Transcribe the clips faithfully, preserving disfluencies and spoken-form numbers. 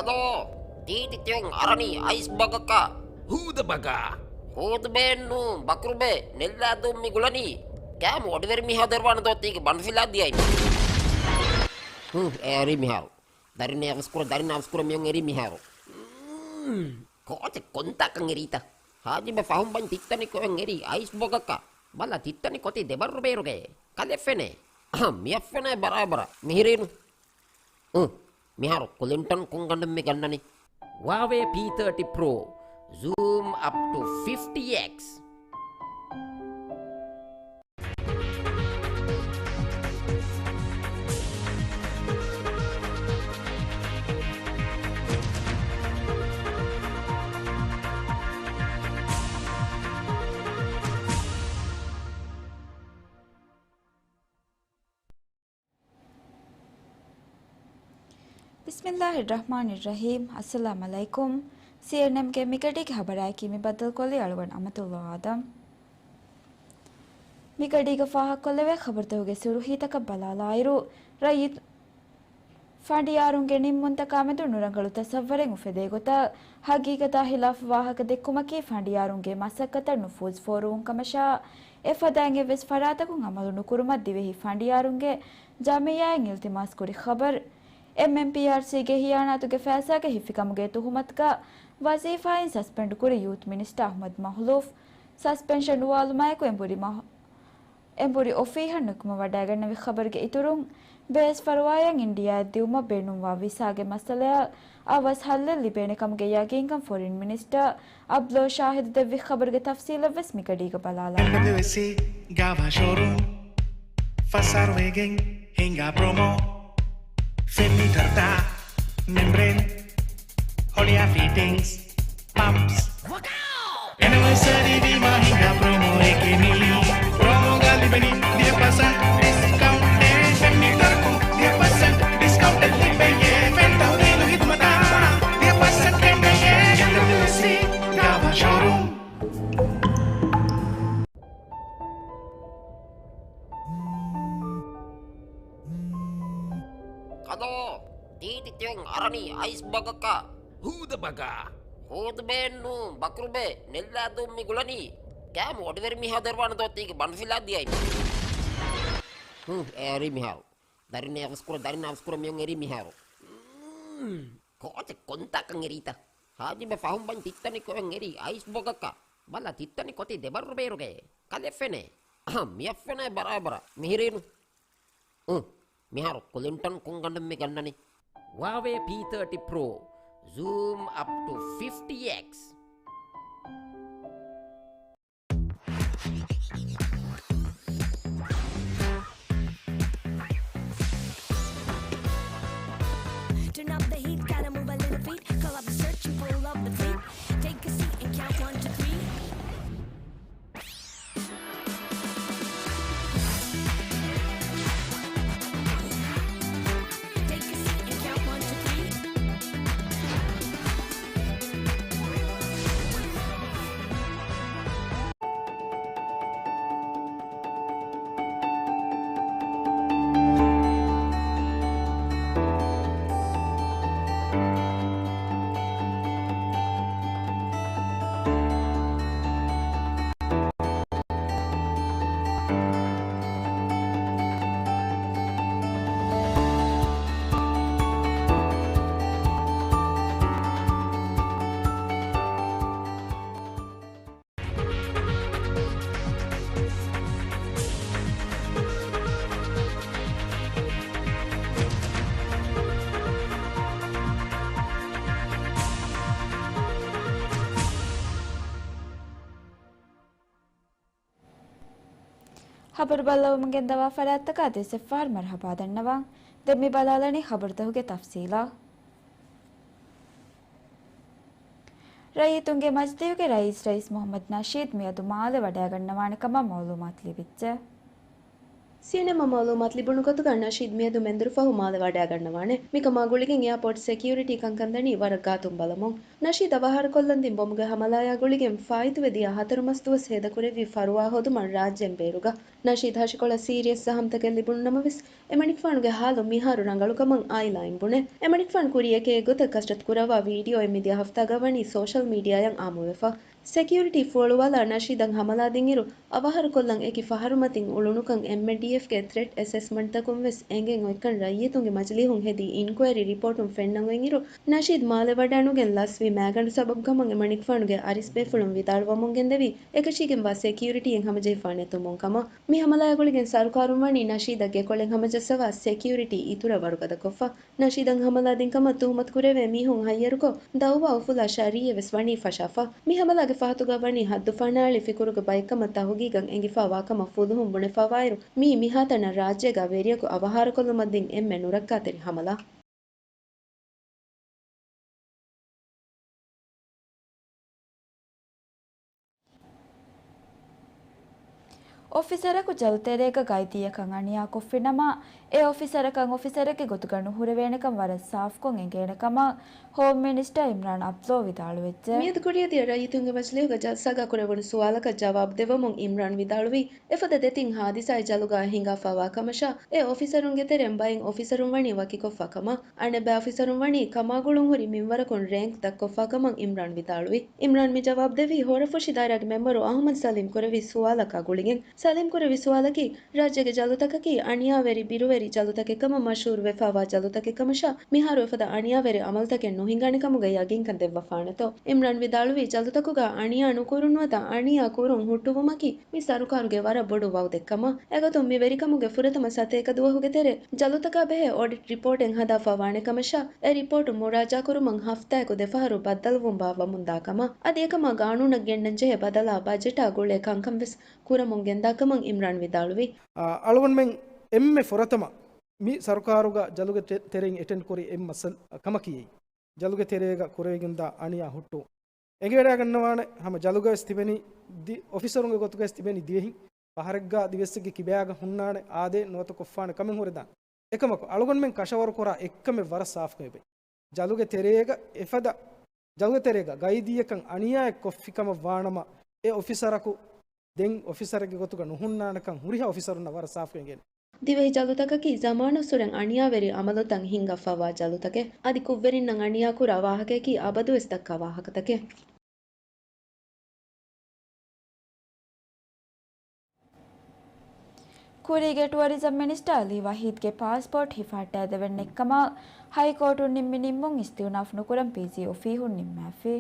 އަދޯ، ތީތި ތިޔޮން އަރަނީ އައިސް ބަގަކަށް. ހޫދަ ބަގާ. ހޫދުބޭއްނޫ، ބަކުރުބޭ، ނެއްލާދޫން މި ގުޅަނީ. ކާމު އޮޑިވެރި މީހާ ދެރުވާނެ ދޯ ތީގެ ބަނޑު ފިލާ ދިޔައި. ހު، އެ އެރީ މިހާރު. ދަރިން އަވަސްކުރަ، ދަރިން އަވަސްކުރަ މިޔޮން އެރީ މިހާރު. މް، ކޯޗެއް ކޮންތާކަން އެރީތަ؟ ހާޖިބެ ފަހުން ބަން ތިއްތަނި ކޮއެއް އެރީ އައިސް ބޮގަކަށް. ބަލަ ތިއްތަނި ކޮތި ދެބައްރު ބޭރުގެ. ކަލެ ފެނޭ. އަހަ، މިއަށް ފެނޭ ބަރާބަރަށް. މިހިރީނު. އު، މިހާރު ކުލިންޓަން ކޮން ގަނޑެއް މި ގަންނަނީ؟ ހުއާވޭ ޕީ ތާޓީ ޕްރޯ، ޒޫމް އަޕް ޓު ފިފްޓީ އެކްސް. ބިސްމިއްލާހި ރަޙްމާނި ރަޙީމް. އައްސަލާމް ޢަލައިކުމް. ސީއެންއެމްގެ މިގަޑީގެ ޚަބަރާއެކީ މި ބައްދަލުކޮށްލީ އަޅުގަނޑު އަމަތުﷲ އާދަމް. މިގަޑީގަ ފާހަގަކޮށްލެވޭ ޚަބަރުތަކުގެ ސުރުޚީތަކަށް ބަލާލާއިރު، ރައްޔިތު ފަނޑިޔާރުންގެ ނިންމުންތަކާމެދު ނުރަނގަޅު ތަސައްވަރެއް އުފެދޭ ގޮތަށް، ހަގީގަތާ ޚިލާފު ވާހަކަ ދެއްކުމަކީ ފަނޑިޔާރުންގެ މަސައްކަތަށް ނުފޫޒު ފޯރުވުން ކަމަށާ، އެފަދައިން އެއްވެސް ފަރާތަކުން އަމަލު ނުކުރުމަށް ދިވެހި ފަނޑިޔާރުންގެ ޖަމިއްޔާއިން އިލްތިމާސް ކުރި ޚަބަރު. އެމްއެމްޕީއާރްސީގެ ހިޔާނާތުގެ ފައިސާގެ ހިފިކަމުގެ ތުހުމަތުގަ ވަޒީފާއިން ސަސްޕެންޑް ކުރި ޔޫތު މިނިސްޓަރ އަޙްމަދު މަހުލޫފް ސަސްޕެންޝަން ނުވާލުމާއެކު އެނބުރި މަހު-، އެނބުރި އޮފީހަށް ނުކުމެ ވަޑައިގަންނެވި ޚަބަރުގެ އިތުރުން، ބޭސް ފަރުވާޔަށް އިންޑިޔާއަށް ދިއުމަށް ބޭނުންވާ ވިސާގެ މައްސަލަޔަށް އަވަސް ހައްލެއް ލިބޭނެ ކަމުގެ ޔަގީންކަން ފޮރިން މިނިސްޓަރ އަބްދުﷲ ޝާހިދު ދެއްވި ޚަބަރުގެ ތަފްސީލަށްވެސް މިގަޑީގަ ބަލާލާނަން. އެމްޑަބްލިއުއެސްސީ ގާވާ ޝޯރޫމް ފަސް އާރު ވޭގެން ހިނގާ ޕްރޮމޯ. ފެންމީޓަރުތައް މެމްބްރޭން ހޮޅިއާ ފިޓިންގްސް ޕަމްޕްސް. އެނިވަރސަރީ ވީމާ ހިނގާ ޕްރޮމޯއެކޭ މީ. ޕްރޮމޯގަ ލިބެނީ ދިހަ ޕަސެންޓް ޑިސްކައުންޓެއް. ފެންމީޓަރަކުން ދިހަ ޕަސެންޓް ޑިސްކައުންޓެއް ލިބެޔޭ. ފެން ތަހުލީލު ހިދުމަތާ ދިހަ ޕަސެންޓް ކެނޑެޔޭ. އެމްޑަބްލިއުއެސްސީ ގާވާ ޝޯރޫމް. ކަލޯ، ތީތި ތިޔޮން އަރަނީ އައިސް ބަގަކަށް. ހޫދަ ބަގާ. ހޫދުބޭއެއްނޫ، ބަކުރުބޭ، ނެއްލާދޫން މި ގުޅަނީ. ކާމު އޮޑިވެރި މީހާ ދެރުވާނެ ދޯ ތީގެ ބަނޑު ފިލާ ދިޔައި. ހު، އެރީ މިހާރު. ދަރިން އަވަސްކުރަ، ދަރިން އަވަސްކުރަ މިޔޮން އެރީ މިހާރު. މް، ކޯޗެއް ކޮންތާކަން އެރީތަ؟ ހާޖިބެ ފަހުން ބަން ތިއްތަނި ކޮއެއް އެރީ އައިސް ބޮގަކަށް. ބަލަ ތިއްތަނި ކޮތި ދެބައްރު ބޭރުގެ. ކަލެ ފެނޭ. އަހަ، މިއަށް ފެނޭ ބަރާބަރަށް. މިހިރީނު. އު، މިހާރު ކުލިންޓަން ކޮން ގަނޑެއް މި ގަންނަނީ؟ ހުއާވޭ ޕީ ތާޓީ ޕްރޯ، ޒޫމް އަޕް ޓު ފިފްޓީ އެކްސް. Turn up the heat, gotta move a little feet. Call up the search and pull up the fleet. Take a seat and count one, two, three. ޚަބަރު ބައްލަވަމުން ގެންދަވާ ފަރާތްތަކަށް އަދިވެސް އެއްފަހަރު މަރުޙަބާ ދަންނަވަން. ދެން މި ބަލާލަނީ ޚަބަރުތަކުގެ ތަފްސީލާ. ރައްޔިތުންގެ މަޖިލީހުގެ ރައީސް ރައީސް މުޙައްމަދު ނަޝީދު މިއަދު މާލެ ވަޑައިގަންނަވާނެ ކަމަށް މަޢުލޫމާތު ލިބިއްޖެ. ސީއެންއެމްއަށް މައުލޫމާތު ލިބުނު ގޮތުގަ ނަޝީދު މިއަދު މެންދުރުފަހު މާލެ ވަޑައިގަންނަވާނެ. މިކަމާ ގުޅިގެން އެއާޕޯޓް ސެކިއުރިޓީ ކަންކަން ދަނީ ވަރަށް ގާތުން ބަލަމުން. ނަޝީދު އަވަހާރަކޮށްލަން ދިން ބޮމުގެ ހަމަލާޔާ ގުޅިގެން ފާއިތުވެ ދިޔަ ހަތަރު މަސް ދުވަސް ހޭދަކުރެއްވި ފަރުވާ ހޯދުމަށް ރާއްޖޭން ބޭރުގަ. ނަޝީދު ހަށިކޮޅަށް ސީރިއަސް ޒަހަމްތަކެއް ލިބުނު ނަމަވެސް، އެމަނިކުފާނުގެ ހާލު މިހާރު ރަނގަޅުކަމަށް އާއިލާއިން ބުނޭ. އެމަނިކުފާނު ކުރިޔަކޭ ގޮތަށް ކަސްޓަތު ކުރައްވާ ވީޑިއޯއެއް މިދިޔަ ހަފްތާގަ ވަނީ ސޯޝަލް މީޑިއާއަށް އާއްމުވެފަ. ސެކިއުރިޓީ ފުވަޅުވާލާ ނަޝީދަށް ހަމަލާ ދިންއިރު، އަވަހާރަކޮށްލަން އެކި ފަހަރުމަތިން އުޅުނުކަން އެމްއެޑީއެފްގެ ތްރެޓް އެސެސްމަންޓްތަކުން ވެސް އެނގެން އޮތްކަން ރައްޔިތުންގެ މަޖިލީހުން ހެދި އިންކުއަރީ ރިޕޯޓުން ފެންނަން އޮތްއިރު، ނަޝީދު މާލެ ވަޑައިނުގެން ލަސްވީ މާގަނޑު ސަބަބު ކަމަށް އެމަނިކުފާނުގެ އަރިސްބޭފުޅުން ވިދާޅުވަމުން ގެންދެވީ، އެކަށީގެންވާ ސެކިއުރިޓީއެއް ހަމަޖެހިފާ ނެތުމުން ކަމަށް. މި ހަމަލާ ގުޅިގެން ސަރުކާރުން ވަނީ ނަޝީދަށް ގެކޮޅެއް ހަމަޖައްސަވާ ސެކިއުރިޓީ އިތުރަށް ވަރުގަދަކޮށްފަ. ނަޝީދަށް ހަމަލާ ދިން ކަމަށް ތުހުމަތު ކުރެވޭ މީހުން ހައްޔަރުކޮށް، ދައުވާ އުފުލާ ޝަރީއެއް ވެސް ވަނީ ފަށާފަ. މި ހަމަލާގެ ފަހަތުގަ ވަނީ ހައްދުފަނާޅި ފިކުރުގެ ބައެއްކަމަށް ތަހުގީގަށް އެނގިފާވާ ކަމަށް ފުލުހުން ބުނެފާވާއިރު، މީ މިހާތަނަށް ރާއްޖޭގަ ވެރިޔަކު އަވަހާރަކޮށްލުމަށް ދިން އެންމެ ނުރައްކާތެރި ހަމަލާ. އޮފިސަރަކު ޖަލުތެރޭގަ ގައިދީއަކަށް އަނިޔާކޮށްފިނަމަ، އެ އޮފިސަރަކަށް އޮފިސަރެއްގެ ގޮތުގަ ނުހުރެވޭނެކަން ވަރަށް ސާފުކޮށް އެނގޭނެ ކަމަށް ހޯމް މިނިސްޓަރ އިމްރާން އަބްދުﷲ ވިދާޅުވެއްޖެ. މިއަދު ކުރިއަށްދިޔަ ރައްޔިތުންގެ މަޖިލީހުގަ ޖަލްސާގަ ކުރެވުނު ސުވާލަކަށް ޖަވާބު ދެއްވަމުން އިމްރާން ވިދާޅުވީ، އެފަދަ ދެތިން ހާދިސާއެއް ޖަލުގަ ހިނގާފަވާ ކަމަށާ، އެ އޮފިސަރުންގެ ތެރެއިން ބައެއް އޮފިސަރުން ވަނީ ވަކިކޮށްފަ ކަމަށް، އަނެއްބައި އޮފިސަރުން ވަނީ ކަމާގުޅުން ހުރި މިންވަރަކުން ރޭންކް ދަށްކޮށްފަ ކަމަށް އިމްރާން ވިދާޅުވި. އިމްރާން މި ޖަވާބު ދެއްވީ، ހޯރަފުށި ދާއިރާގެ މެމްބަރު އަހުމަދު ސަލީމް ކުރެއްވި ސުވާލަކާ ގުޅިގެން. ސަލީމް ކުރެއްވި ސުވާލަކީ، ރާއްޖޭގެ ޖަލުތަކަކީ އަނިޔާވެރި ބިރުވެރި ޖަލުތަކެއް ކަމަށް މަޝްހޫރުވެފަވާ ޖަލުތަކެއް ކަމަށާ، މިހާރު އެފަދަ އަނިޔާވެރި އަމަލުތަކެއް ނުހިނގާނެ ކަމުގެ ޔަގީންކަން ދެއްވަފާނެތޯ. އިމްރާން ވިދާޅުވީ، ޖަލުތަކުގަ އަނިޔާ ނުކުރުނުވަތަ އަނިޔާ ކުރުން ހުއްޓުވުމަކީ މި ސަރުކާރުގެ ވަރަށް ބޮޑު ވައުދެއް ކަމަށް. އެގޮތުން މި ވެރިކަމުގެ ފުރަތަމަ ސަތޭކަ ދުވަހުގެ ތެރޭ ޖަލުތަކާ ބެހޭ އޮޑިޓް ރިޕޯޓެއް ހަދާފަ ވާނެ ކަމަށާ، އެ ރިޕޯޓު މުރާޖާކުރުމަށް ހަފްތާއެކު ދެފަހަރު ބައްދަލުވުން ބާއްވަމުންދާ ކަމަށް. އަދި އެކަމާ ގާނޫނަށް ގެންނަން ޖެހޭ ބަދަލާ ބަޖެޓާ ގުޅޭ ކަންކަން ވެސް ކުރަމުން ގެންދާ ކަމަށް އިމްރާން ވިދާޅުވި. އަ، އަޅުގަނޑުމެން އެންމެ ފުރަތަމަ މި ސަރުކާރުގަ ޖަލުގެ ތެ-، ތެރެއިން އެޓެންޑް ކުރި އެއް މައްސަލަ ކަމަކީ، ޖަލުގެ ތެރޭގަ ކުރެވިގެންދާ އަނިޔާ ހުއްޓު އެނގިވަޑައިގަންނަވާނެ. ހަމަ ޖަލުގަވެސް ތިބެނީ ދި-، އޮފިސަރުންގެ ގޮތުގަވެސް ތިބެނީ ދިވެހިން. ފަހަރެއްގަ ދިވެއްސެއްގެ ކިބައިގަ ހުންނާނެ އާދޭ ނުވަތަ ކޮށްފާނެ ކަމެއް ހުރެދާނެ. އެކަމަކު، އަޅުގަނޑުމެން ކަށަވަރުކުރާ އެއްކަމެއް ވަރަށް ސާފުކަމެއް. ޖަލުގެ ތެރޭގަ އެފަދަ، ޖަލުގެ ތެރޭގަ ގައިދީއަކަށް އަނިޔާއެއް ކޮށްފި ކަމަށް ވާނަމަ، އެ އޮފިސަރަކު ދެން އޮފިސަރެއްގެ ގޮތުގަ ނުހުންނާނެކަން ހުރިހާ އޮފިސަރުންނަށް ވަރަށް ސާފުކޮށް އެނގޭނެ. ދިވެހި ޖަލުތަކަކީ ޒަމާނުއްސުރެން އަނިޔާވެރި އަމަލުތައް ހިންގަފަވާ ޖަލުތަކެއް. އަދި ކުށްވެރިންނަށް އަނިޔާކުރާ ވާހަކަޔަކީ އަބަދުވެސް ދައްކާ ވާހަކަތަކެއް. ކުރީގެ ޓުއަރިޒަމް މިނިސްޓަރ އަލީ ވަހީދްގެ ޕާސްޕޯޓް ހިފަހައްޓައިދެވެން ނެތްކަމަށް ހައިކޯޓުން ނިންމި ނިންމުން އިސްތިއުނާފް ނުކުރަން ޕީޖީ އޮފީހުން ނިންމާފި.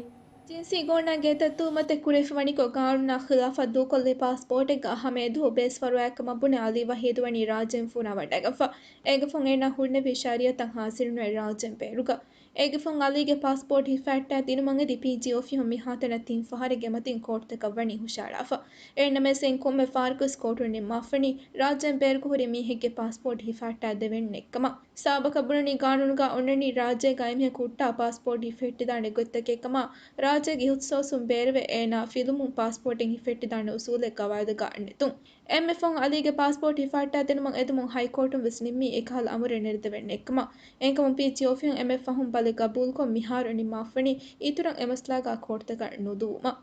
ޖިންސީ ގޯނާގެ އެތައް ތުހުމަތެއް ކުރެވިފަވަނިކޮށް، ގާނޫނާ ޚިލާފަށް ދޫކޮށްލި ޕާސްޕޯޓެއްގަ ހަމަ އެދުވަހު ބޭސްފަރުވާއެއްކަމަށް ބުނެ އަލީ ވަހީދު ވަނީ ރާއްޖޭން ފޫނާވަޑައިގަންފަ. އޭގެ ފަހުން އޭނާ ހުންނެވީ ޝަރީއަތަށް ހާސިލުނުވެ ރާއްޖޭން ބޭރުގަ. އޭގެ ފަހުން އަލީގެ ޕާސްޕޯޓް ހިފަހައްޓާ ދިނުމަށް އެދި ޕީޖީ އޮފީހުން މިހާތަނަށް ތިން ފަހަރެއްގެ މަތިން ކޯޓުތަކަށް ވަނީ ހުށަހަޅާފަ. އެހެންނަމަވެސް އިން ކޮންމެ ފަހަރަކުވެސް ކޯޓުން ނިންމާފަނީ، ރާއްޖޭން ބޭރުގަ ހުރި މީހެއްގެ ޕާސްޕޯޓް ހިފަހައްޓާ ދެވެން ނެތްކަމަށް. ސާބަކަށް ބުނަނީ ގާނޫނުގަ އޮންނަނީ ރާއްޖޭގަ އެމީހަކު ހުއްޓާ ޕާސްޕޯޓް ހިފެހެއްޓިދާނެ ގޮތްތަކެއް ކަމަށް. ރާއްޖޭގެ އިހުތިސޯސުން ބޭރުވެ އޭނާ ފިލުމުން ޕާސްޕޯޓެއް ހިފެހެއްޓިދާނެ އުސޫލެއް ގަވާއިދުގަ ނެތުން. އެންމެ ފަހުން އަލީގެ ޕާސްޕޯޓް ހިފަހައްޓާ ދިނުމަށް އެދުމުން ހައިކޯޓުން ވެސް ނިންމީ އެކަހަލަ އަމުރެއް ނެރެދެވެން ނެތްކަމަށް. އެހެންކަމުން ޕީޖީ އޮފީހުން އެންމެ ފަހުން ބަލި ގަބޫލުކޮށް މިހާރު ނިންމާފަނީ އިތުރަށް އެ މަސްލާގަ ކޯޓުތަކަށް ނުދުވުމަށް.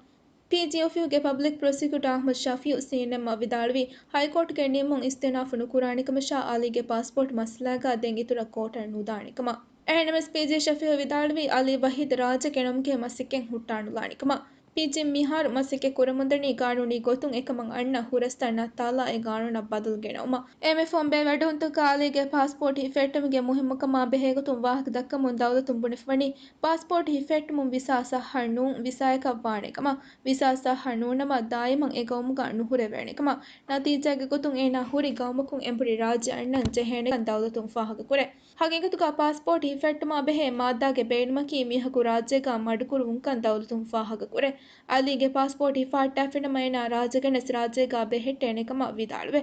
ޕީޖީ އޮފީހުގެ ޕަބްލިކް ޕްރޮސިކިއުޓާ އަޙްމަދު ޝަފީއު ސީއެންއެމްއަށް ވިދާޅުވީ، ހައިކޯޓުގެ ނިންމުން އިސްތިއުނާފު ނުކުރާނެ ކަމަށާ، އަލީގެ ޕާސްޕޯޓް މައްސަލާގަ ދެން އިތުރަށް ކޯޓަށް ނުދާނެ ކަމަށް. އެހެންނަމަވެސް ޕީޖީ ޝަފީއު ވިދާޅުވީ، އަލީ ވަހީދު ރާއްޖޭގެ ނަމުގެ މަސައްކަތް ހުއްޓާނުލާނެ ކަމަށް. ޕީޖީ މިހާރު މަސައްކަތް ކުރަމުންދަނީ ގާނޫނީ ގޮތުން އެކަމަށް އަންނަ ހުރަސްތައް ނައްތާލާ އެ ގާނޫނަށް ބަދަލު ގެނައުމަށް. އެންމެ ފަހުން ބޭއްވެވަޑައުންތަކާ އަލީގެ ޕާސްޕޯޓް ހިފެހެއްޓުމުގެ މުހިއްމުކަމާ ބެހޭގޮތުން ވާހަކަ ދައްކަމުން ދައުލަތުން ބުނެފަވަނީ، ޕާސްޕޯޓް ހިފެހެއްޓުމުން ވިސާ ޞައްޙަ ނޫން، ވިސާއަކަށް ވާނެ ކަމަށް. ވިސާ ޞައްޙަ ނޫންނަމަ، ދާއިމަށް އެ ގައުމުގަ ނުހުރެވޭނެ ކަމަށް. ނަތީޖާގެ ގޮތުން އޭނާ ހުރި ގައުމަކުން އެނބުރި ރާއްޖެ އަންނަން ޖެހޭނެކަން ދައުލަތުން ފާހަގަކުރޭ. ހަގީގަތުގަ ޕާސްޕޯޓް ހިފެހެއްޓުމާ ބެހޭ މާއްދާގެ ބޭނުމަކީ މީހަކު ރާއްޖޭގަ މަޑުކުރުވުންކަން ދައުލަތުން ފާހަގަކުރޭ. އަލީގެ ޕާސްޕޯޓް ހިފަހައްޓާފިނަމަ އޭނާ ރާއްޖޭގަނެސް ރާއްޖޭގަ ބެހެއްޓޭނެ ކަމަށް ވިދާޅުވޭ.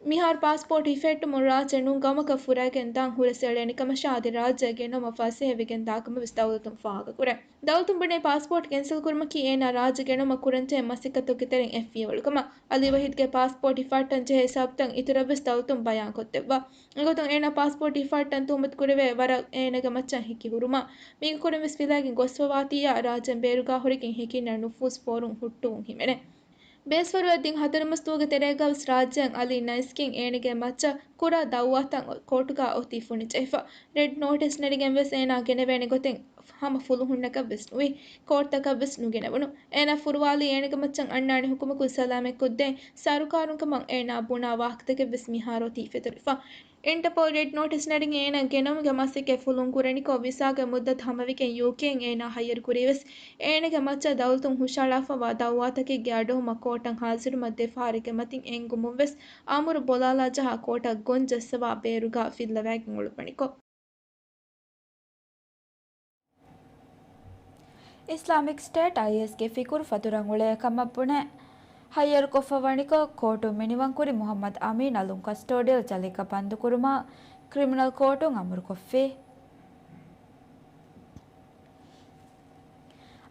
މިހާރު ޕާސްޕޯޓް ހިފެއްޓުމުން ރާއްޖެ ނޫން ގައުމަކަށް ފުރައިގެން ދާން ހުރަސް އެޅޭނެ ކަމަށާ އަދި ރާއްޖެ ގެނައުމަށް ފަސޭހަވެގެން ދާކަމަށް ވެސް ދައުލަތުން ފާހަގަކުރޭ. ދައުލަތުން ބުނޭ ޕާސްޕޯޓް ކެންސަލް ކުރުމަކީ އޭނާ ރާއްޖެ ގެނައުމަށް ކުރަންޖެހޭ މަސައްކަތުގެ ތެރެއިން އެއް ފިޔަވަޅު ކަމަށް. އަލީ ވަހީދުގެ ޕާސްޕޯޓް ހިފަހައްޓަން ޖެހޭ ސަބަބުތައް އިތުރަށް ވެސް ދައުލަތުން ބަޔާން ކޮށްދެއްވާ. އެގޮތުން އޭނާ ޕާސްޕޯޓް ހިފަހައްޓަން ތުހުމަތު ކުރެވޭ ވަރަށް އޭނާގެ މައްޗަށް ހިކި ހުރުމާ، މީގެ ކުރިން ވެސް ފިލައިގެން ގޮސްފަވާތީއާ ރާއްޖޭން ބޭރުގާ ހުރެގެން ހިކިންނަށް ނުފޫޒު ފޯރުން ހުއްޓުވުން ހިމެނޭ. ބޭސްފަރުވާ ދިން ހަތަރު މަސް ދުވަހުގެ ތެރޭގަ ވެސް ރާއްޖެއަށް އަލީ ނައިސްގެން އޭނާގެ މައްޗަށް ކުރާ ދައުވާތައް ކޯޓުގަ އޮތީ ފުނިޖެހިފަ. ރެޑް ނޯޓިސް ނެރިގެން ވެސް އޭނާ ގެނެވޭނެ ގޮތެއް ހަމަ ފުލުހުންނަކަށް ވެސް ނުވި. ކޯޓްތަކަށް ވެސް ނުގެނެވުނު. އޭނާ ފުރުވާލީ އޭނާގެ މައްޗަށް އަންނާނެ ހުކުމަކުން ސަލާމަތްކޮށްދޭން ސަރުކާރުން ކަމަށް އޭނާ ބުނާ ވާހަކަތަކެއް ވެސް މިހާރު އޮތީ ފެތުރިފަ. އިންޓަޕޯލް ރެޑް ނޯޓިސް ނެރިގެން އޭނާ ގެނައުމުގެ މަސައްކަތް ފުލުން ކުރަނިކޮށް، ވިސާގެ މުއްދަތު ހަމަވެގެން ޔޫކޭއިން އޭނާ ހައްޔަރު ކުރީ ވެސް، އޭނާގެ މައްޗަށް ދައުލަތުން ހުށަހަޅާފައިވާ ދައުވާތަކެއްގެ އަޑުއެހުމަށް ކޯޓަށް ހާޒިރުވުމަށް ދެ ފަހަރެއްގެ މަތިން އެންގުމުން ވެސް އަމުރު ބޮލާލާ ޖަހާ ކޯޓަށް ގޮން ޖައްސަވާ ބޭރުގަ ފިއްލަވައިގެން އުޅުއްވަނިކޮށް. އިސްލާމިކް ސްޓޭޓް އައިއެސްގެ ފިކުރު ފަތުރަން އުޅޭ ކަމަށް ބުނެ، ހައްޔަރުކޮށްފަ ވަނިކޮށް، ކޯޓުން މިނިވަންކުރި މުހައްމަދު އަމީން އަލުން ކަސްޓޯޑިއަލް ޖަލެއްގަ ބަންދުކުރުމަށް ކްރިމިނަލް ކޯޓުން އަމުރުކޮށްފި.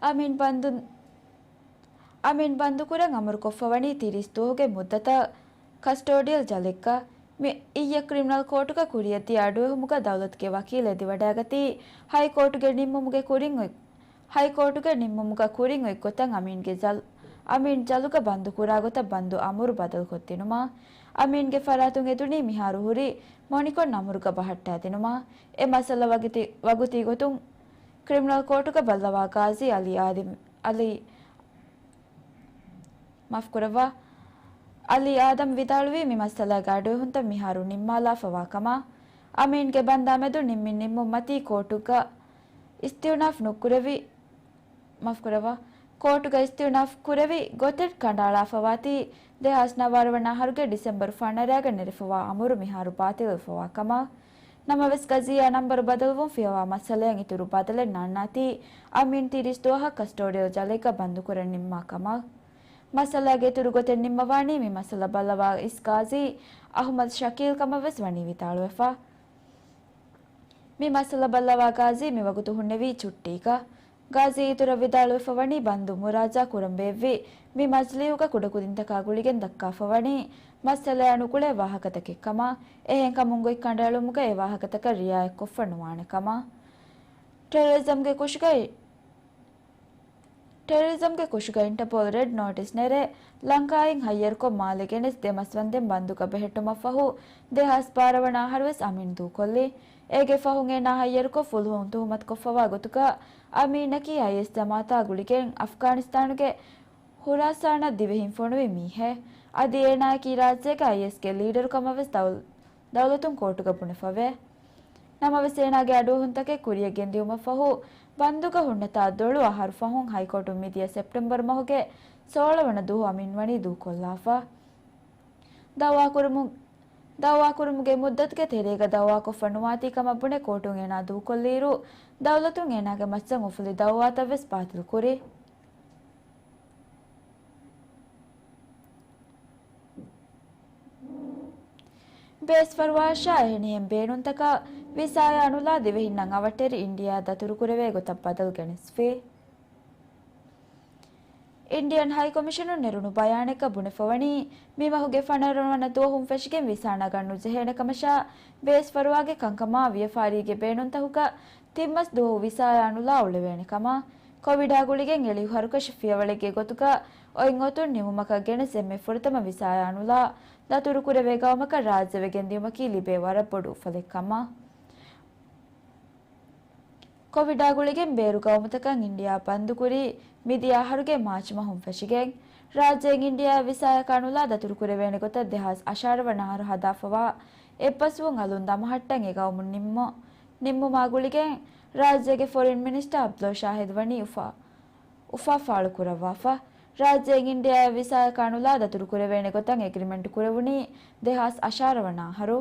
އަމީން ބަންދު، އަމީން ބަންދުކުރަން އަމުރުކޮށްފަވަނީ ތިރީސް ދުވަހުގެ މުއްދަތަށް ކަސްޓޯޑިއަލް ޖަލެއްގަ. މި އިއްޔެ ކްރިމިނަލް ކޯޓުގަ ކުރިއަށްދިޔަ އަޑުއެހުމުގަ ދައުލަތުގެ ވަކީލު އެދިވަޑައިގަތީ، ހައިކޯޓުގެ ނިންމުމުގެ ކުރިން އޮތް، ހައިކޯޓުގެ ނިންމުމުގަ ކުރިން އޮތްގޮތަށް އަމީންގެ ޖަލް، އަމީން ޖަލުގަ ބަންދުކުރާ ގޮތަށް ބަންދު އަމުރު ބަދަލުކޮށްދިނުމަށް. އަމީންގެ ފަރާތުން އެދުނީ މިހާރު ހުރި މޮނިކޮން އަމުރުގަ ބަހައްޓާދިނުމަށް. އެ މައްސަލަ ވަގުތީ، ވަގުތީ ގޮތުން ކްރިމިނަލް ކޯޓުގަ ބައްލަވާ ގާޒީ އަލީ އާދި، އަލީ، މާފުކުރައްވާ، އަލީ އާދަމް ވިދާޅުވީ މި މައްސަލާގެ އަޑުއެހުންތައް މިހާރު ނިންމާލާފަވާ ކަމަށް. އަމީންގެ ބަންދާ މެދު ނިންމިން ނިންމުން މަތީ ކޯޓުގަ އިސްތިއުނާފް ނުކުރެވި، މާފުކުރައްވާ، ކޯޓުގަ އިސްތިއުނާފް ކުރެވި ގޮތެއް ކަނޑައަޅާފަވާތީ، ދެހާސް ނަވާރަ ވަނަ އަހަރުގެ ޑިސެމްބަރު ފަނަރައިގަ ނެރެފަވާ އަމުރު މިހާރު ބާތިލްވެފަވާ ކަމަށް. ނަމަވެސް، ގަޒީއާ ނަންބަރު ބަދަލުވުން ފިޔަވާ މައްސަލައަށް އިތުރު ބަދަލެއް ނާންނާތީ، އަމީން ތިރީސް ދުވަހަށް ކަސްޓޯޑިއަލް ޖަލެއްގަ ބަންދުކުރަން ނިންމާ ކަމަށް. މައްސަލާގެ އިތުރު ގޮތެއް ނިންމަވާނީ މި މައްސަލަ ބައްލަވާ އިސް ގާޒީ އަހުމަދު ޝަކީލް ކަމަށް ވެސް ވަނީ ވިދާޅުވެފަ. މި މައްސަލަ ބައްލަވާ ގާޒީ މި ވަގުތު ހުންނެވީ ޗުއްޓީގަ. ގާޒީ އިތުރަށް ވިދާޅުވެފަ ވަނީ ބަންދު މުރާޖާ ކުރަން ބޭއްވި މި މަޖިލީހުގަ ކުޑަކުދިންތަކާ ގުޅިގެން ދައްކާފަ ވަނީ މައްސަލައާ ނުގުޅޭ ވާހަކަތަކެއް ކަމަށް، އެހެންކަމުން ގޮތް ކަނޑައެޅުމުގަ އެ ވާހަކަތަކަށް ރިއާޔަތްކޮށްފަ ނުވާނެ ކަމަށް. ޓެރަރިޒަމްގެ ކުށުގައި، ޓެރަރިޒަމްގެ ކުށުގަ އިންޓަޕޯލް ރެޑް ނޯޓިސް ނެރެ، ލަންކާއިން ހައްޔަރުކޮށް މާލެ ގެނެސް ދެ މަސްވަންދެން ބަންދުގަ ބެހެއްޓުމަށްފަހު، ދެހާސް ބާރަ ވަނަ އަހަރު ވެސް އަމީން ދޫކޮށްލި. އޭގެ ފަހުން އޭނާ ހައްޔަރުކޮށް ފުލުހުން ތުހުމަތުކޮށްފަވާ ގޮތުގަ، އަމީނަކީ އައިއެސް ޖަމާތާ ގުޅިގެން އަފްޣާނިސްތާނުގެ ހުރާސާނަށް ދިވެހިން ފޮނުވި މީހެއް. އަދި އޭނާއަކީ ރާއްޖޭގެ އައިއެސްގެ ލީޑަރު ކަމަށް ވެސް ދައުލް، ދައުލަތުން ކޯޓުގަ ބުނެފަވޭ. ނަމަވެސް، އޭނާގެ އަޑުއެހުންތަކެއް ކުރިއަށް ގެންދިއުމަށްފަހު، ބަންދުގަ ހުންނަތާ ދޮޅު އަހަރު ފަހުން ހައިކޯޓުން މިދިޔަ ސެޕްޓެމްބަރު މަހުގެ ސޯޅަ ވަނަ ދުވަހު އަމީން ވަނީ ދޫކޮށްލާފަ. ދައުވާކުރުމު، ދައުވާކުރުމުގެ މުއްދަތުގެ ތެރޭގަ ދައުވާކޮށްފަ ނުވާތީ ކަމަށް ބުނެ ކޯޓުން އޭނާ ދޫކޮށްލިއިރު، ދައުލަތުން އޭނާގެ މައްޗަށް އުފުލި ދައުވާތައް ވެސް ބާތިލް ކުރި. ބޭސްފަރުވާއަށާ އެހެނިހެން ބޭނުންތަކަށް ވިސާޔާ ނުލާ ދިވެހިންނަށް އަވަށްޓެރި އިންޑިއާ ދަތުރުކުރެވޭ ގޮތަށް ބަދަލު ގެނެސްފި. އިންޑިއަން ހައިކޮމިޝަނުން ނެރުނު ބަޔާނެއްގަ ބުނެފަވަނީ، މި މަހުގެ ފަނަރަ ވަނަ ދުވަހުން ފެށިގެން ވިސާ ނަގަން ނުޖެހޭނެ ކަމަށާ، ބޭސްފަރުވާގެ ކަންކަމާ ވިޔަފާރީގެ ބޭނުންތަކުގަ ތިން މަސް ދުވަހު ވިސާޔާ ނުލާ އުޅެވޭނެ ކަމަށް، ކޮވިޑާ ގުޅިގެން އެޅި ހަރުކަށި ފިޔަވަޅެއްގެ ގޮތުގަ އޮތް އޮތުން ނިމުމަކަށް ގެނެސް އެންމެ ފުރަތަމަ ވިސާޔާ ނުލާ ދަތުރުކުރެވޭ ގައުމަކަށް ރާއްޖެ ވެގެންދިއުމަކީ ލިބޭ ވަރަށް ބޮޑު އުފަލެއް ކަމަށް. ކޮވިޑާ ގުޅިގެން ބޭރު ގައުމުތަކަށް އިންޑިއާ ބަންދުކުރީ މިދިޔަ އަހަރުގެ މާޗް މަހުން ފެށިގެން. ރާއްޖޭން އިންޑިއާއަށް ވިސާޔަކާ ނުލާ ދަތުރުކުރެވޭނެ ގޮތަށް ދެހާސް އަށާރަ ވަނަ އަހަރު ހަދާފަވާ އެއްބަސްވުން އަލުން ދަމަހައްޓަން އެ ގައުމުން ނިންމު، ނިންމުމާ ގުޅިގެން ރާއްޖޭގެ ފޮރިން މިނިސްޓަރ އަބްދުﷲ ޝާހިދު ވަނީ އުފާ، އުފާ ފާޅުކުރައްވާފަ. ރާއްޖޭން އިންޑިއާއަށް ވިސާޔަކާ ނުލާ ދަތުރުކުރެވޭނެ ގޮތަށް އެގްރިމެންޓު ކުރެވުނީ ދެހާސް އަށާރަ ވަނަ އަހަރު.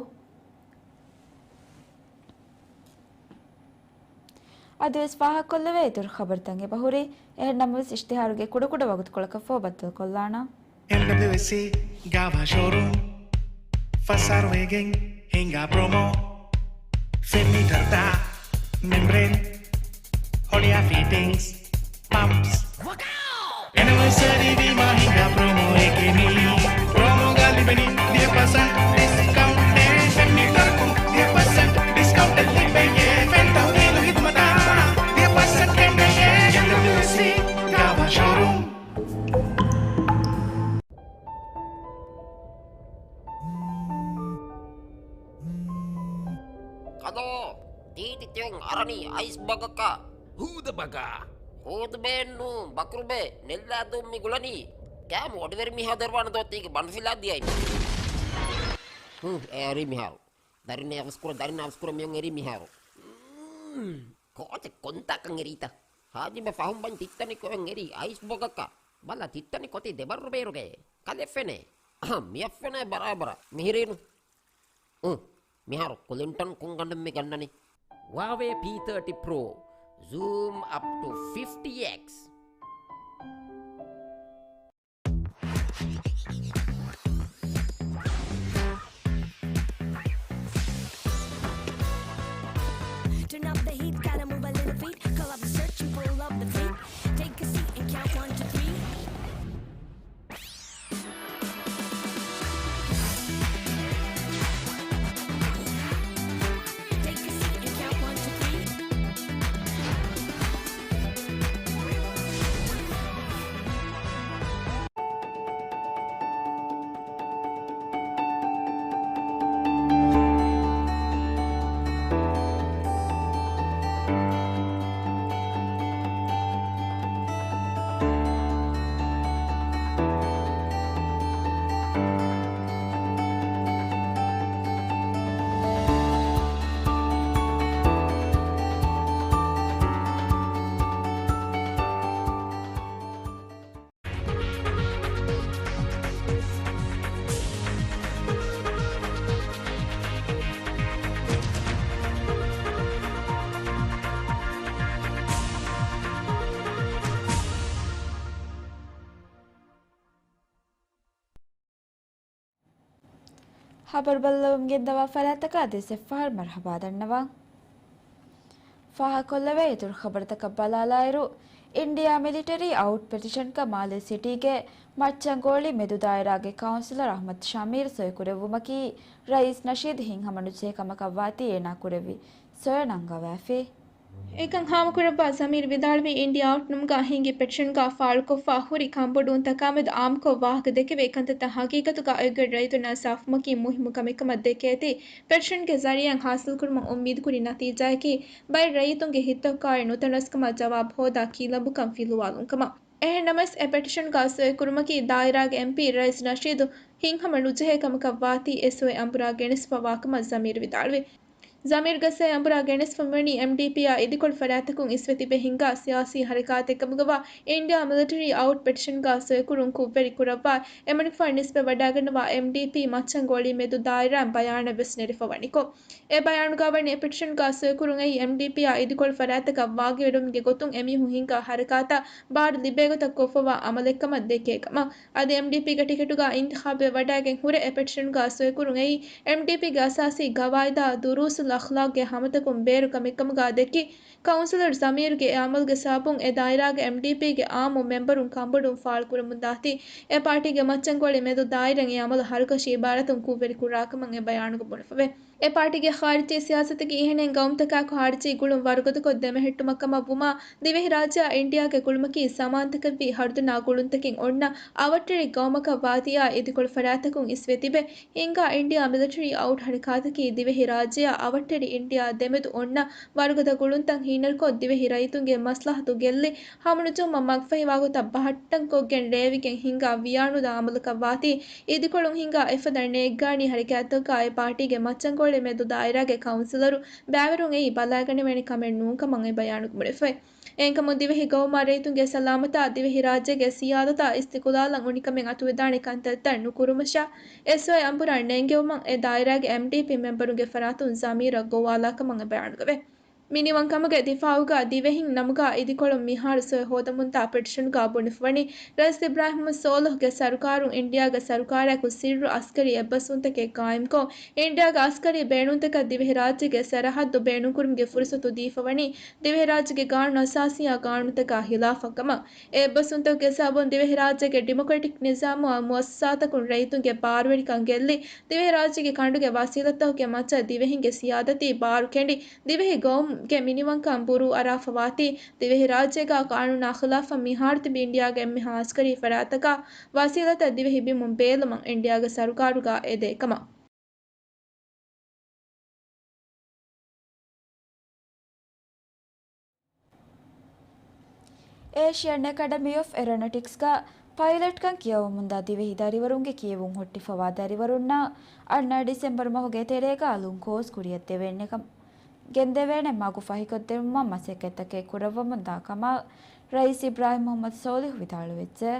އަދިވެސް ފާހަގަކޮށްލެވޭ އިތުރު ޚަބަރުތައް އެބަހުރި. އެހެން ނަމަވެސް، އިޝްތިހާރުގެ ކުޑަކުޑަ ވަގުތުކޮޅަކަށްފަހު ބައްދަލުކޮށްލާނަން. އެމްޑަބްލިއުއެސްސީ ގާވާ ޝޯރޫމް. ފަސާރުވެގެން ހިނގާ ޕްރޮމޯ. ފެންމީޓަރުތައް، މެމްބްރޭން، ހޮޅިއާ ފިޓިންގްސް، ޕަމްޕްސް. އެނިވަރސަރީ ވީމާ ހިނގާ ޕްރޮމޯއެކޭ މީ. ޕްރޮމޯގަ ލިބެނީ ދިހަ ޕަސެންޓް ޑިސްކައުންޓެއް. ފެންމީޓަރަކުން ދިހަ ޕަސެންޓް ޑިސްކައުންޓެއް ލިބެޔޭ. ފެން ތަހުލީލު ހިދުމަތަށް ދިހަ ޕަސެންޓް ގެންނެޔޭ. އެމްޑަބްލިއުސީ ގާވާ ޝޯރޫމް. ކަލޯ، ތީތި ތިޔަން އަރަނީ އައިސް ބަގަކަށް. ހޫދަ ބަގާ. ހޫދުބޭއެއްނޫ، ބަކުރުބޭ، ނެއްލާދޫ މި ގުޅަނީ. ކާމު އޮޑިވެރި މިހާ ދޮރުވާނެ ދޯ ތީގެ ބަނޑުފިލާ ދިޔައި. ހު، އެ އަރީ މިހާރު. ދަރިން އަވަސްކުރަ، ދަރިން އަވަސްކުރަ މިޔޮން އެރީ މިހާރު. ކޯޗެއް ކޮންތާކަން އެރީތަ؟ ހާޖިބެ ފަހުން ބަން ތިއްތަނި ކޮއެން އެރީ އައިސް ބޮގަކަށް. ބަލަ ތިއްތަނި ކޮތީ ދެބައްރު ބޭރުގައޭ. ކަލެ ފެނޭ. އަހަ، މިއަށް ފެނޭ ބަރާބަރަށް. މިހިރީނު. އު، މިހާރު ކުލިންޓަން ކުންގަނޑުން މި ގަންނަނީ. ވާވޭ ޕީ ތާޓީ ޕްރޯ. ޒޫމް އަޕް ޓު ފިފްޓީ އެކްސް. Turn up the heat, gotta move a little feet. Call up the search and pull up the feet. Take a seat and count one, two, three. Take a seat and count one, two, three. ޚަބަރު ބައްލަވަމުން ގެންދަވާ ފަރާތްތަކާ ދެސެއްފަހަރު މަރުޙަބާ ދަންނަވަން. ފާހަގަކޮށްލެވޭ އިތުރު ޚަބަރުތަކަށް ބަލާލާއިރު، އިންޑިއާ މިލިޓަރީ އައުޓް ޕެޓިޝަންގަ މާލެ ސިޓީގެ މައްޗަންގޯޅި މެދު ދާއިރާގެ ކައުންސިލަރ އަޙްމަދު ޝަމީރު ސޮއިކުރެއްވުމަކީ، ރައީސް ނަޝީދު ހިތްހަމަނުޖެހޭ ކަމަކަށްވާތީ އޭނާ ކުރެއްވި ސޮޔަށް އަންގަވާފި. އެކަން ހާމަކުރައްވާ ޒަމީރު ވިދާޅުވީ، އިންޑިއާ އައުޓް ނަމުގަ ހިނގި ޕެޓިޝަންގަ ފާޅުކޮށްފަ ހުރި ކަންބޮޑުވުންތަކާމެދު އާއްމުކޮށް ވާހަކަ ދެކެވޭ ކަންތައްތައް ހަގީގަތުގަ އޮތްގޮތް ރައްޔިތުންނާ ސާފުވުމަކީ މުހިއްމު ކަމެއްކަމަށް ދެކޭތީ، ޕެޓިޝަންގެ ޒަރީއައިން ހާސިލްކުރުމަށް އުއްމީދުކުރި ނަތީޖާއަކީ، ބައެއް ރައްޔިތުންގެ ހިތްތަކުގައި ނުތަނަވަސްކަމާ ޖަވާބު ހޯދާ ކީލަނބުކަން ފިލުވާލުންކަމަށް. އެހެންނަމަވެސް، އެ ޕެޓިޝަންގަ ސޮއިކުރުމަކީ ދާއިރާގެ އެމްޕީ ރައީސް ނަޝީދު ހިތްހަމަނުޖެހޭ ކަމަކަށްވާތީ އެ ސޮއެއް އަނބުރާ ގެނެސްފަ ވާކަމަށް ޒަމީރު ވިދާޅުވި. ޒަމީރުގެ ސޮއެއް އަނބުރާ ގެނެސްފަ މިވަނީ އެމްޑީޕީއާ އިދިކޮޅު ފަރާތްތަކުން އިސްވެ ތިބެ ހިންގާ ސިޔާސީ ހަރަކާތެއްކަމުގަވާ އިންޑިއާ މިލިޓަރީ އައުޓް ޕެޓިޝަންގަ ސޮއިކުރުން ކުށްވެރި ކުރައްވާ އެމަނިކުފާނު ނިސްބަތް ވަޑައިގަންނަވާ އެމްޑީޕީ މައްޗަންގޯޅި މެދު ދާއިރާއިން ބަޔާނެއް ވެސް ނެރެފަ ވަނިކޮށް، އެ ބަޔާނުގަ ވަނީ އެ ޕެޓިޝަންގަ ސޮއިކުރުން އެއީ އެމްޑީޕީއާ އިދިކޮޅު ފަރާތްތަކަށް ވާގިވެރުމުގެ ގޮތުން އެމީހުން ހިންގާ ހަރަކާތަށް ބާރު ލިބޭގޮތަށް ކޮށްފަވާ އަމަލެއްކަމަށް ދެކޭ ކަމަށް. އަދި އެމްޑީޕީގެ ޓިކެޓުގަ އިންތިޚާބެއް ވަޑައިގެން ހުރެ އެ ޕެޓިޝަންގަ ސޮއިކުރުން އެއީ އެމްޑީޕީގެ އަސާސީ ގަވާއިދާ ދުރޫސުލް އަޚްލާގްގެ ހަމަތަކުން ބޭރު ކަމެއްކަމުގަ ދެއްކި، ކައުންސިލަރު ޒަމީރުގެ އެ އަމަލުގެ ސަބަބުން އެ ދާއިރާގެ އެމްޑީޕީގެ އާއްމު މެމްބަރުން ކަންބޮޑުވުން ފާޅުކުރަމުންދާތީ، އެ ޕާޓީގެ މައްޗަންގޯޅި މެދު ދާއިރާއިން އެ އަމަލު ހަރުކަށި އިބާރާތުން ކުށްވެރި ކުރާކަމަށް އެ ބަޔާނުގަ ބުނެފަވޭ. އެ ޕާޓީގެ ޚާރިޖީ ސިޔާސަތަކީ އެހެނެއް ގައުމުތަކާއެކު ޚާރިޖީ ގުޅުން ވަރުގަދަކޮށް ދެމެހެއްޓުމަށް ކަމަށް ވުމާ، ދިވެހިރާއްޖެއާ އިންޑިއާގެ ގުޅުމަކީ ސަމާންތަކެއްވި ހަރުދަނާ ގުޅުންތަކެއް އޮންނަ އަވަށްޓެރި ގައުމަކަށް ވާތީއާ އިދިކޮޅު ފަރާތްތަކުން އިސްވެ ތިބެ ހިންގާ އިންޑިއާ މިލިޓަރީ އައުޓް ހަރަކާތަކީ ދިވެހިރާއްޖެއާ އަވަށްޓެރި އިންޑިއާ ދެމެދު އޮންނަ ވަރުގަދަ ގުޅުންތައް ހީނަރުކޮށް، ދިވެހި ރައްޔިތުންގެ މަސްލަހަތު ގެއްލި، ހަމަނުޖެހުމަށް މަގުފަހިވާގޮތަށް ބަހައްޓަންކޮށްގެން ރޭވިގެން ހިންގާ ވިޔާނުދާ އަމަލަކަށް ވާތީ، އިދިކޮޅުން ހިންގާ އެފަދަ ނޭއްގާނީ ހަރަކާތްތަކުގައި ޕާޓީގެ މައްޗަންގޯޅި މެދު ދާއިރާގެ ކައުންސިލަރު ބައިވެރިވުން އެއީ ބަލައިގަނެވޭނެ ކަމެއް ނޫން ކަމަށް އެ ބަޔާނުގަ ބުނެފައި. އެހެންކަމުން ދިވެހި ގައުމާ ރައްޔިތުންގެ ސަލާމަތާ، ދިވެހިރާއްޖޭގެ ސިޔާދަތާ އިސްތިޤުލާލަށް އުނިކަމެއް އަތުވެދާނެ ކަންތައްތައް ނުކުރުމަށާ، އެސްއޯއެ އަނބުރާ ނޭނގެވުމަށް އެ ދާއިރާގެ އެމްޑީޕީ މެމްބަރުންގެ ފަރާތުން ޒަމީރަށް ގޮވާލާކަމަށް އެ ބަޔާނުގަވޭ. މިނިވަންކަމުގެ ދިފާއުގަ ދިވެހިން ނަމުގަ އިދިކޮޅުން މިހާރު ސޮއެ ހޯދަމުންދާ ޕެޓިޝަނުގަ ބުނެފަވަނީ، ރައީސް އިބްރާހިމް ސޯލިހުގެ ސަރުކާރުން އިންޑިއާގެ ސަރުކާރާއެކު ސިއްރު އަސްކަރީ އެއްބަސްވުންތަކެއް ގާއިމްކޮށް، އިންޑިއާގެ އަސްކަރީ ބޭނުންތަކަށް ދިވެހިރާއްޖޭގެ ސަރަހައްދު ބޭނުންކުރުމުގެ ފުރުސަތު ދީފަވަނީ، ދިވެހިރާއްޖޭގެ ގާނޫނު އަސާސީއާ ގާނޫނުތަކާ ހިލާފަށް ކަމަށް. އެ އެއްބަސްވުންތަކުގެ ސަބަބުން ދިވެހިރާއްޖޭގެ ޑިމޮކްރެޓިކް ނިޒާމުއާ މުއައްސަސާތަކުން ރައްޔިތުންގެ ބާރުވެރިކަން ގެއްލި، ދިވެހިރާއްޖޭގެ ކަނޑުގެ ވަސީލަތްތަކުގެ މައްޗަށް ދިވެހިންގެ ސިޔާދަތީ ބާރު ކެނޑި، ދިވެހި ގައުމުގެ މިނިވަންކަން ބުރޫއަރާފަވާތީ، ދިވެހިރާއްޖޭގަ ޤާނޫނާ ޚިލާފަށް މިހާރު ތިބި އިންޑިއާގެ އެންމެހާ އަސްކަރީ ފަރާތްތަކާ ވަސީލަތްތައް ދިވެހި ބިމުން ބޭލުމަށް އިންޑިއާގެ ސަރުކާރުގަ އެދޭ ކަމަށް. އޭޝިއަން އެކަޑަމީ އޮފް އެރޯނޮޓިކްސްގަ ޕައިލަޓްކަން ކިޔަވަމުންދާ ދިވެހި ދަރިވަރުންގެ ކިޔެވުން ހުއްޓިފަވާ ދަރިވަރުންނަށް އަންނަ ޑިސެމްބަރު މަހުގެ ތެރޭގަ އަލުން ކޯސް ކުރިއަށް ދެވޭނެކަން، ގެންދެވޭނެ މަގު ފަހިކޮށްދެވުމަށް މަސައްކަތްތަކެއް ކުރައްވަމުންދާ ކަމަށް ރައީސް އިބްރާހިމް މުހައްމަދު ސޯލިހު ވިދާޅުވެއްޖެ.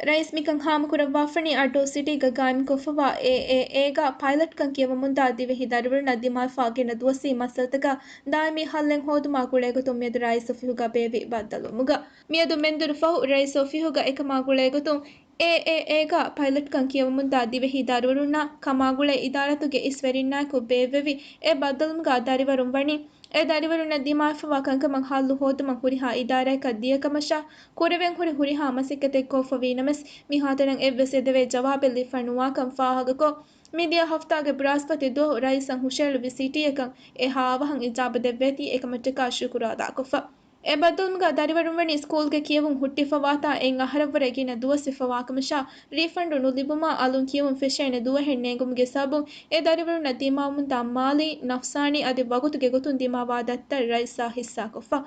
ރައީސް މިކަން ހާމަކުރައްވާފަނީ އައްޑޫ ސިޓީގަ ގާއިމްކޮށްފަވާ އޭއޭއޭގަ ޕައިލަޓްކަން ކިޔަވަމުންދާ ދިވެހި ދަރިވަރުންނަށް ދިމާވެފަ ގިނަ ދުވަސްވީ މައްސަލަތަކަށް ދާއިމީ ހައްލެއް ހޯދުމާ ގުޅޭގޮތުން މިއަދު ރައީސް އޮފީހުގަ ބޭއްވި ބައްދަލުވުމުގަ. މިއަދު މެންދުރު ފަހު ރައީސް އޮފީހުގަ އެކަމާ ގުޅޭގޮތުން އޭއޭއޭގަ ޕައިލަޓްކަން ކިޔަވަމުންދާ ދިވެހި ދަރިވަރުންނާ ކަމާގުޅޭ އިދާރާތުގެ އިސްވެރިންނާއެކު ބޭއްވެވި އެ ބައްދަލުވުމުގަ ދަރިވަރުން ވަނީ، އެ ދަރިވަރުންނަށް ދިމާވެފަވާ ކަންކަމަށް ހައްލު ހޯދުމަށް ހުރިހާ އިދާރާއަކަށް ދިޔަކަމަށާ، ކުރެވެން ހުރި ހުރިހާ މަސައްކަތެއް ކޮށްފަ ވީނަމަސް، މިހާތަނަށް އެއްވެސް އެދެވޭ ޖަވާބެއް ލިބިފަ ނުވާކަން ފާހަގަކޮށް، މިދިޔަ ހަފްތާގެ ބުރާސްފަތި ދުވަހު ރައީސަށް ހުށައެޅުއްވި ސިޓީއަކަށް އެ ހާވަހަށް އިޖާބަ ދެއްވޭތީ އެކަމަށްޓަކާ ޝުކުރު އަދާކޮށްފަ. އެ ބައްދަލުވުމުގަ ދަރިވަރުން ވަނީ ސްކޫލްގެ ކިޔެވުން ހުއްޓިފަވާތާ އެއް އަހަރަށްވުރެ ގިނަ ދުވަސް ވެފަވާކަމަށާ، ރީފަންޑު ނުލިބުމާ އަލުން ކިޔެވުން ފެށޭނެ ދުވަހެއް ނޭނގުމުގެ ސަބަބުން އެ ދަރިވަރުންނަށް ދިމާވަމުންދާ މާލީ، ނަފްސާނީ އަދި ވަގުތުގެ ގޮތުން ދިމާވާ ދަތިތައް ރައީސާ ހިއްސާކޮށްފަ.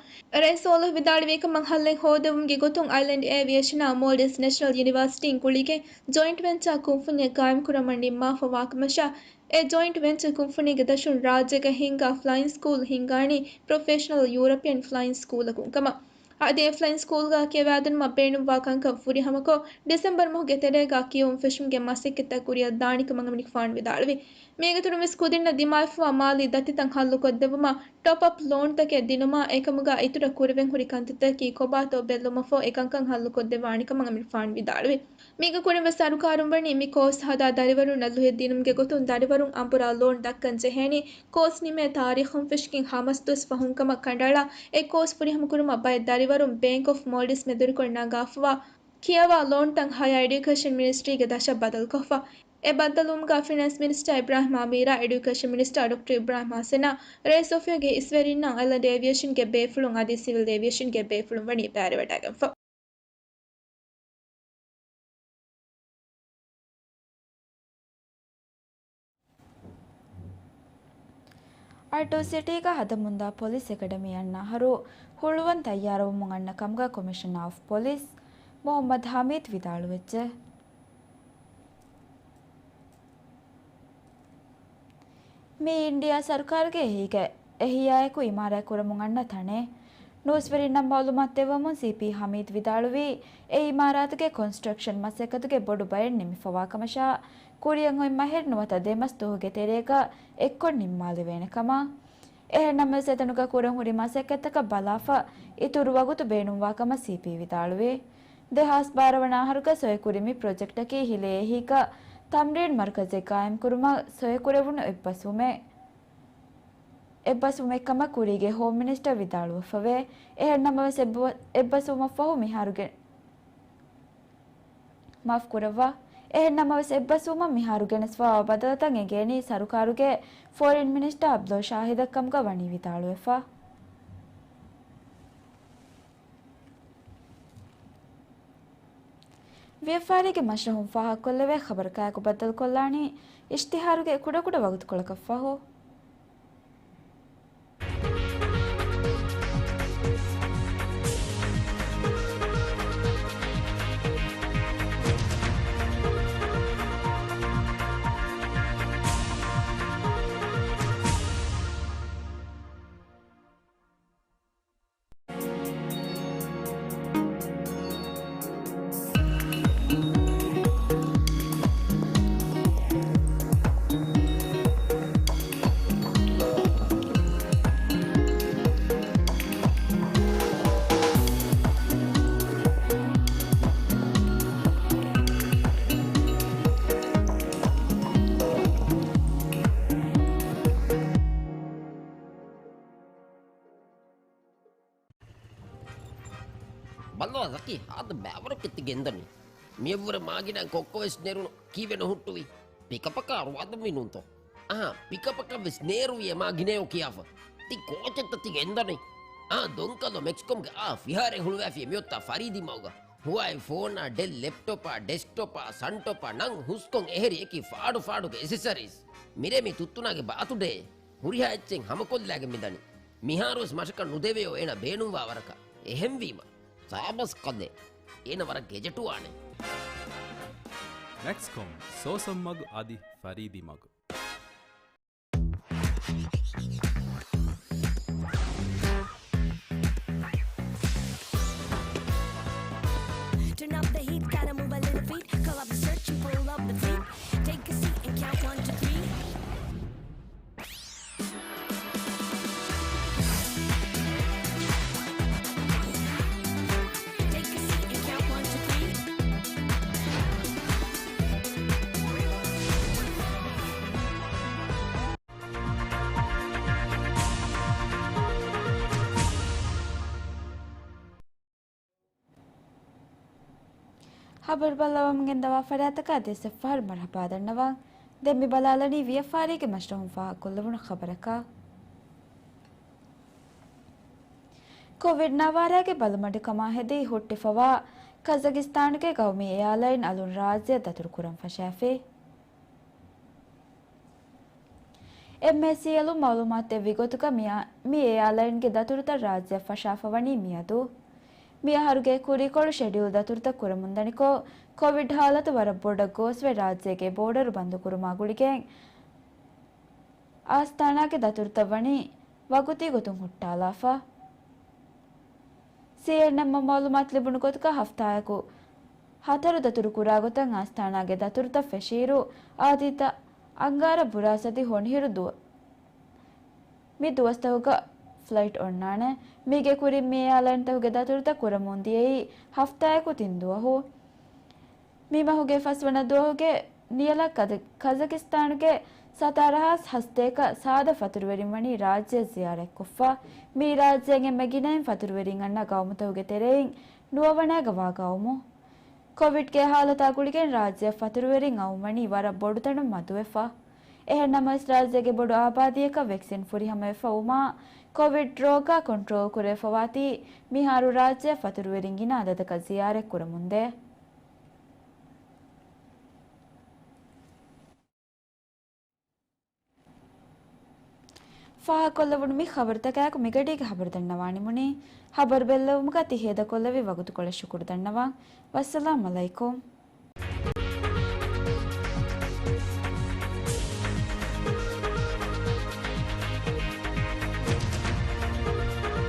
ރައީސް ސޯލިހު ވިދާޅުވީ ކަމަށް ހައްލެއް ހޯދެވުމުގެ ގޮތުން އައިލެންޑް އޭވިއޭޝަނާ މޯލްޑިވްސް ނެޝަނަލް ޔުނިވާސިޓީން ގުޅިގެން ޖޮއިންޓް ވެންޗާ ކުންފުނިއެއް ގާއިމްކުރަމުން ނިންމާފަވާކަމަށާ، އެ ޖޮއިންޓް ވެންޗަރ ކުންފުނީގެ ދަށުން ރާއްޖޭގަ ހިންގާ ފްލައިން ސްކޫލް ހިންގާނީ ޕްރޮފެޝަނަލް ޔޫރަޕިއަން ފްލައިން ސްކޫލަކުން ކަމަށް. އަދި އެ ފްލައިން ސްކޫލްގަ ކިޔަވާދިނުމަށް ބޭނުންވާ ކަންކަން ފުރިހަމަކޮށް، ޑިސެމްބަރު މަހުގެ ތެރޭގަ ކިޔެވުން ފެށުމުގެ މަސައްކަތްތައް ކުރިއަށް ދާނެ ކަމަށް އަމިން ފާން ވިދާޅުވި. މީގެ އިތުރުން ވެސް ކުދިންނަށް ދިމާވެފަވާ މާލީ ދަތިތައް ހައްލުކޮށްދެއްވުމަށް، ޓޮޕް އަޕް ލޯންތަކެއް ދިނުމާ، އެކަމުގަ އިތުރަށް ކުރެވެން ހުރި ކަންތައްތަކަކީ ކޮބާތޯ ބެއްލުމަށްފަހު އެކަންކަން ހައްލުކޮށްދެއްވާނެ ކަމަށް އަމިން ފާން ވިދާޅުވި. މީގެ ކުރިން ވެސް ސަރުކާރުން ވަނީ މި ކޯސް ހަދާ ދަރިވަރުންނަށް ލުހެއް ދިނުމުގެ ގޮތުން ދަރިވަރުން އަނބުރާ ލޯން ދައްކަން ޖެހޭނީ، ކޯސް ނިމޭ ތާރީޚުން ފެށިގެން ހަމަސް ދުވަސް ފަހުން ކަމަށް ކަނޑައަޅާ، އެ ކޯސް ފުރިހަމަކުރުމަށް ބައެއް ދަރިވަރުން ބޭންކް އޮފް މޯލްޑިވްސް މެދުވެރިކޮށް ނަގާފަވާ ކިޔަވާ ލޯންތައް ހަޔާ އެޑިއުކޭޝަން މިނިސްޓްރީގެ ދަށަށް ބަދަލުކޮށްފަ. އެ ބައްދަލުވުމުގަ ފިނޭންސް މިނިސްޓަރ އިބްރާހިމް އަމީރާ، އެޑިއުކޭޝަން މިނިސްޓަރ ޑޮކްޓަރ އިބްރާހިމް ހަސަނާ، ރައީސް އޮފީހުގެ އިސްވެރިންނާ އައިލެންޑް އޭވިއޭޝަންގެ ބޭފުޅުން އަދި ސިވިލް އޭވިއޭޝަންގެ ބޭފުޅުން ވަނީ ބައިވެވަޑައިގެންފަ. އައްޑޫ ސިޓީގަ ހަދަމުންދާ ޕޮލިސް އެކަޑަމީ އަންނަ އަހަރު ހުޅުވަން ތައްޔާރަވަމުން އަންނަ ކަމުގަ ކޮމިޝަނަރ އޮފް ޕޮލިސް މުހައްމަދު ހަމީދު ވިދާޅުވެއްޖެ. މި އިންޑިއާ ސަރުކާރުގެ އެހީގަ އެހީއާއެކު އިމާރާތް ކުރަމުން އަންނަ ތަނެއް. ނޫސްވެރިންނަށް މައުލޫމާތު ދެއްވަމުން ސީޕީ ހަމީދު ވިދާޅުވީ، އެ އިމާރާތުގެ ކޮންސްޓްރަކްޝަން މަސައްކަތުގެ ބޮޑު ބައެއް ނިމިފަވާ ކަމަށާ، ކުރިއަށް އޮތް މަހެއް ނުވަތަ ދެ މަސް ދުވަހުގެ ތެރޭގަ އެއްކޮށް ނިންމާލެވޭނެ ކަމަށް. އެހެންނަމަވެސް، އެތަނުގަ ކުރަން ހުރި މަސައްކަތްތަކަށް ބަލާފަ، އިތުރު ވަގުތު ބޭނުންވާ ކަމަށް ސީޕީ ވިދާޅުވި. ދެހާސް ބާރަ ވަނަ އަހަރުގަ ސޮއެކުރި މި ޕްރޮޖެކްޓަކީ ހިލޭ އެހީގަ ތަމްރީން މަރުކަޒެއް ގާއިމްކުރުމަށް ސޮއެކުރެވުނު އެއްބަސްވުމެއް. އެއްބަސްވުމެއްކަމަށް ކުރީގެ ހޯމް މިނިސްޓަރ ވިދާޅުވެފަވޭ. އެހެންނަމަވެސް، އެއްބަ-، އެއްބަސްވުމަށްފަހު މިހާރުގެ-، މާފް ކުރައްވާ. އެހެންނަމަވެސް، އެއްބަސްވުމަށް މިހާރު ގެނެސްފަވާ ބަދަލުތައް އެނގޭނީ ސަރުކާރުގެ ފޮރިން މިނިސްޓަރ އަބްދުﷲ ޝާހިދަށް ކަމުގަ ވަނީ ވިދާޅުވެފަ. ވިޔަފާރީގެ މަޝްރަހުން ފާހަގަކޮށްލެވޭ ޚަބަރަކާއެކު ބައްދަލުކޮށްލާނީ އިޝްތިހާރުގެ ކުޑަކުޑަ ވަގުތުކޮޅަކަށްފަހު. ހަލޯ ޒަކީ، ހާދަ ބައިވަރަކަށް ތި ގެންދަނީ. މިއަށްވުރެ މާގިނައިން ކޮއްކޮވެސް ނެރުނު. ކީއްވެ ނުހުއްޓުވީ؟ ޕިކަޕަކާ ރުވާދަންވީ ނޫންތޯ؟ އަހާ، ޕިކަޕަކަށްވެސް ނޭރުވިއޭ މާގިނައޭ ކިޔާފަ. ތި ކޯޗެއްތަ ތި ގެންދަނީ؟ އާ، ދޮންކަލޯ މެކްސްކޮމްގެ އާ ފިހާރައެއް ހުޅުވާފިޔޭ މިއޮތާ ފަރީދީ މަގުގަ. ހުވާއި ފޯނާ، ޑެލް ލެޕްޓޮޕާ، ޑެސްކްޓޮޕާ، ސަންޓޮޕާ ނަން ހުސްކޮން އެހެރި އެކި ފާޑު ފާޑުގެ އެސެސަރީސް. މިރޭ މި ތުއްތުނާގެ ބާތުޑޭ. ހުރިހާ އެއްޗެއް ހަމަކޮށްލާގެން މިދަނީ. މިހާރުވެސް މަށަކަށް ނުދެވެޔޯ އޭނަ ބޭނުންވާ ވަރަކަށް. އެހެންވީމަ، ސާބަސް ކަލޭ. އޭނަ ވަރަށް ގެޖެޓުވާނެ. މެކްސްކޮމް، ސޯސަން މަގު އަދި ފަރީދީ މަގު. Turn up the heat, gotta move a little feet. Call up the search and pull up the feet. Take a seat and count one to three. Take a seat and count one to three. ޚަބަރު ބައްލަވަމުން ގެންދަވާ ފަރާތަކަށް ދެއްސެއް ފަހަރު މަރުޙަބާ ދަންނަވަން. ދެން މި ބަލާލަނީ ވިޔަފާރީގެ މަށަށް ފާހަގަކޮށްލެވުނު ޚަބަރަކަށް. ކޮވިޑް ނަވާރާގެ ބަލުމަޑުކަމާ ހެދި ހުއްޓިފަވާ ކަޒަގިސްތާނުގެ ގައުމީ އެއާލައިން އަލުން ރާއްޖެއަށް ދަތުރު ކުރަން ފަށާފި. އެމްއޭސީއެލުން މައުލޫމާތު ދެއްވި ގޮތުގަ މިއާ-، މި އެއާލައިންގެ ދަތުރުތައް ރާއްޖެއަށް ފަށާފަ ވަނީ މިއަދު. މި އަހަރުގެ ކުރީކޮޅު ޝެޑިއުލް ދަތުރުތައް ކުރަމުންދަނިކޮށް، ކޮވިޑް ހާލަތު ވަރަށް ބޮޑަށް ގޯސްވެ ރާއްޖޭގެ ބޯޑަރު ބަންދުކުރުމާ ގުޅިގެން، އާސްތާނާގެ ދަތުރުތައް ވަނީ ވަގުތީ ގޮތުން ހުއްޓާލާފަ. ސީއެންއެމްއަށް މައުލޫމާތު ލިބުނު ގޮތުގަ ހަފްތާއަކު ހަތަރު ދަތުރު ކުރާ ގޮތަށް އާސްތާނާގެ ދަތުރުތައް ފެށިއިރު، އާދީއްތަ އަންގާރަ ބުރާސަތި ހޮނިހިރު ދުވަ-، މި ދުވަސްތަކުގަ ފްލައިޓް އޮންނާނެ. މީގެ ކުރިން މި އެއާލައިންތަކުގެ ދަތުރުތައް ކުރަމުން ދިޔައީ ހަފްތާއަކު ތިން ދުވަހު. މި މަހުގެ ފަސްވަނަ ދުވަހުގެ ނިޔަލަށް ކަދަ-، ކަޒަކިސްތާނުގެ ސަތާރަ ހާސް ހަސަތޭކަ ސާދަ ފަތުރުވެރިން ވަނީ ރާއްޖެއަށް ޒިޔާރަތްކޮށްފަ. މި ރާއްޖޭގެ އެންމެ ގިނައިން ފަތުރުވެރިން އަންނަ ގައުމުތަކުގެ ތެރެއިން ނުވަވަނައިގަ ވާ ގައުމު. ކޮވިޑްގެ ހާލަތާ ގުޅިގެން ރާއްޖެއަށް ފަތުރުވެރިން އައުން ވަނީ ވަރަށް ބޮޑު ތަނުން މަދުވެފަ. އެހެން ނަމަވެސް ރާއްޖޭގެ ބޮޑު އާބާދީއަކަށް ވެކްސިން ފުރިހަމަވެފަ ވުމާ، ކޮވިޑް ރޯގާ ކޮންޓްރޯލް ކުރެވިފަވާތީ، މިހާރު ރާއްޖެއަށް ފަތުރުވެރިން ގިނަ އަދަދަކަށް ޒިޔާރަތް ކުރަމުންދޭ. ފާހަގަކޮށްލެވުނު މި ޚަބަރުތަކާއެކު މިގަޑީގެ ޚަބަރު ދަންނަވާނެ މުނީ. ޚަބަރު ބެއްލެވުމުގަ ތި ހޭދަކޮށްލެވި ވަގުތުކޮޅަށް ޝުކުރު ދަންނަވަން. ވައްސަލާމް އަލައިކުމް.